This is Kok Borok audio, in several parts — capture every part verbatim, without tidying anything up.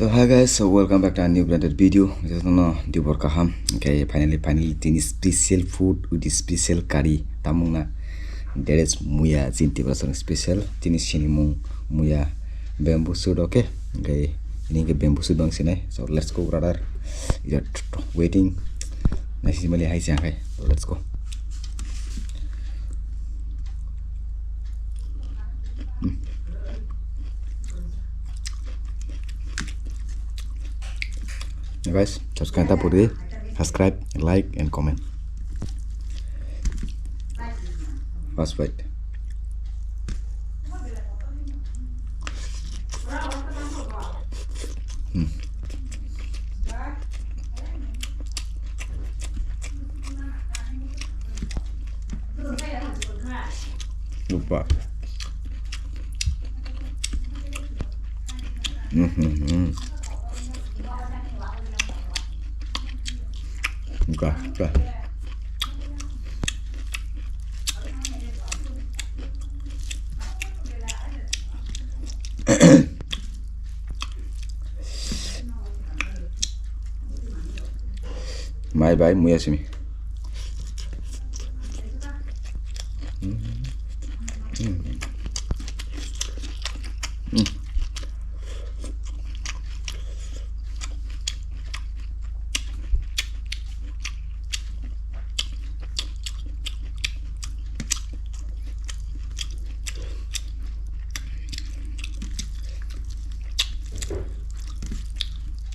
So hi guys, so welcome back to a new branded video. Jotono dibor kaham. Okay, finally, finally, tini special food with special curry. Tamungna, that is muya, chinti basang special. Tini sinimung muya bamboo shoot, okay? Okay, ini ke bamboo shoot bang sinai. So let's go, brother. You're waiting. Nasi mali hai siang hai. So let's go. Hmm. Guys, subscribe ta puri, subscribe, like and comment. First bite. Hmm. Lupa. Mhm. Buka, buka. Mai bai muya simi.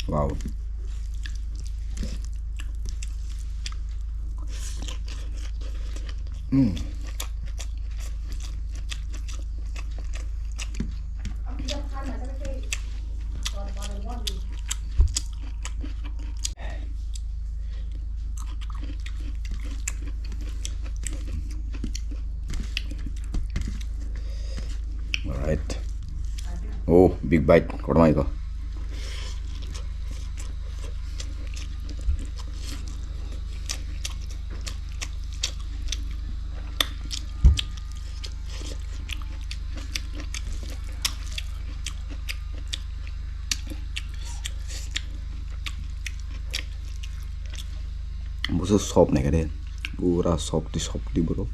Wow. Mm. Alright. Oh, big bite. Kotorma iko. Buso sop naikha de. Pura softy softy bro.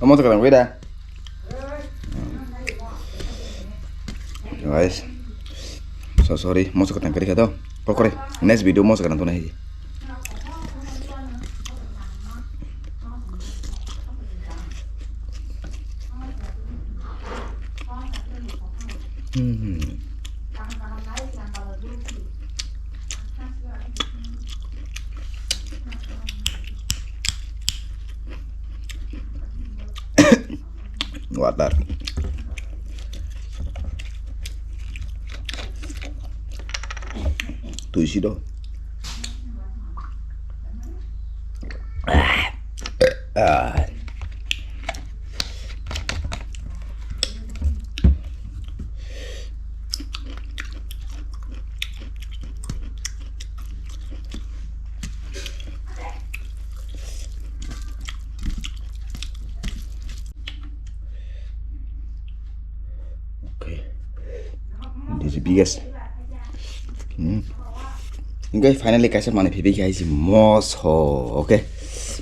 Omo to kadang beda. Guys, so sorry, moso kwtang kari kha to. Kokore, next video moso kwtang to nai. Hmm. Water. Twi si do. Ah. Okay. This is biggest. Hmm. Okay, finally kaisa manwi phibikha hai si moso. Okay.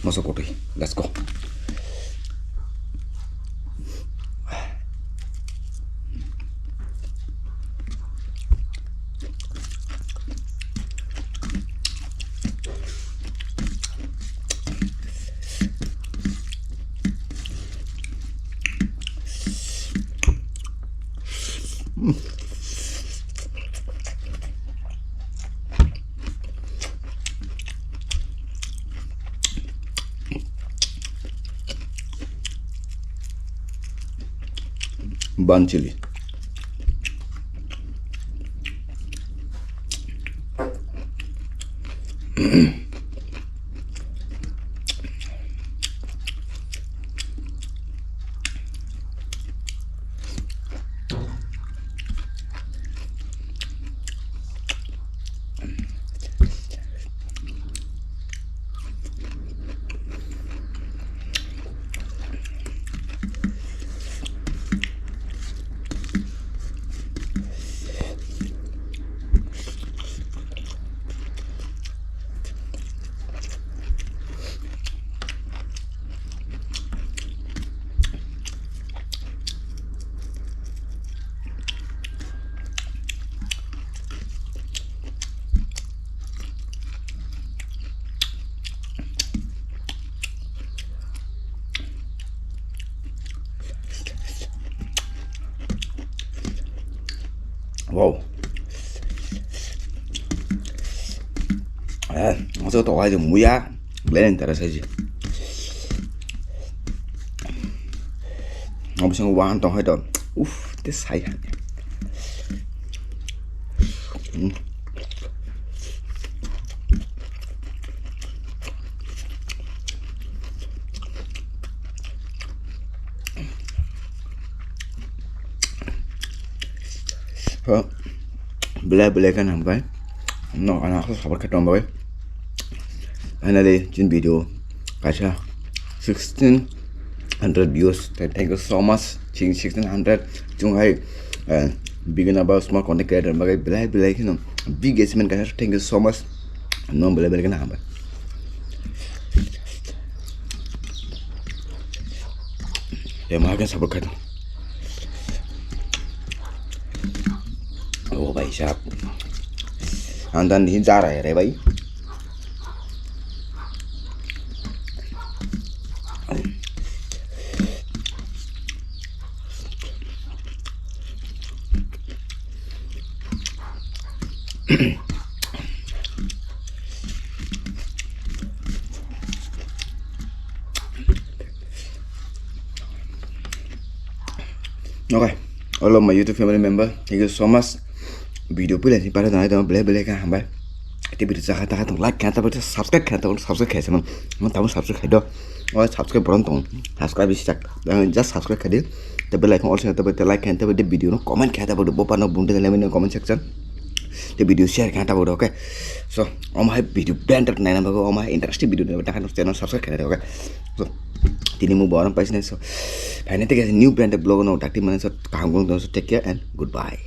Moso kotwi. Let's go. Ban chili. Wow. Eh, masuk tau aja muya. Lain tara saji. Ngam sing wan tong hai to. Uf, te sai han. Hmm. Belai belai khe hambai. No, ano aswk support khe tong bai. Finally, chini video kaisa sixteen hundred views. Thank you so much. Chini sixteen hundred chung hai, eh, beginner ba small content creator bagwi belai belai kheno big achievement kaisa. Thank you so much. No, belai belai kheno hambai. Te ma khe support khai tong. O bhai sahab. Ang dan hi ja raha hai re bhai. Okay, all of my YouTube family member, thank you so much. Video puila ni para dana dama belai belai khe hambai. Te video jaha taha tong like khe tabuk subscribe khe tabuk subscribe khe sama. Mo tabuk subscribe khe do. O subscribe boron tong. Subscribe is tak. Just subscribe khe di. Te bell icon also tabuk te like khe tabuk te video no comment khe tabuk bo pano bung de comment section. Te video share khe tabuk, okay. So, om hai video brand naina bago, om hai interesting video naina bago, channel subscribe khe, okay. So, tini mo boron paisne, so, phaina te new brand vlog no dakti mane, so, kaham gong, so, take care and goodbye.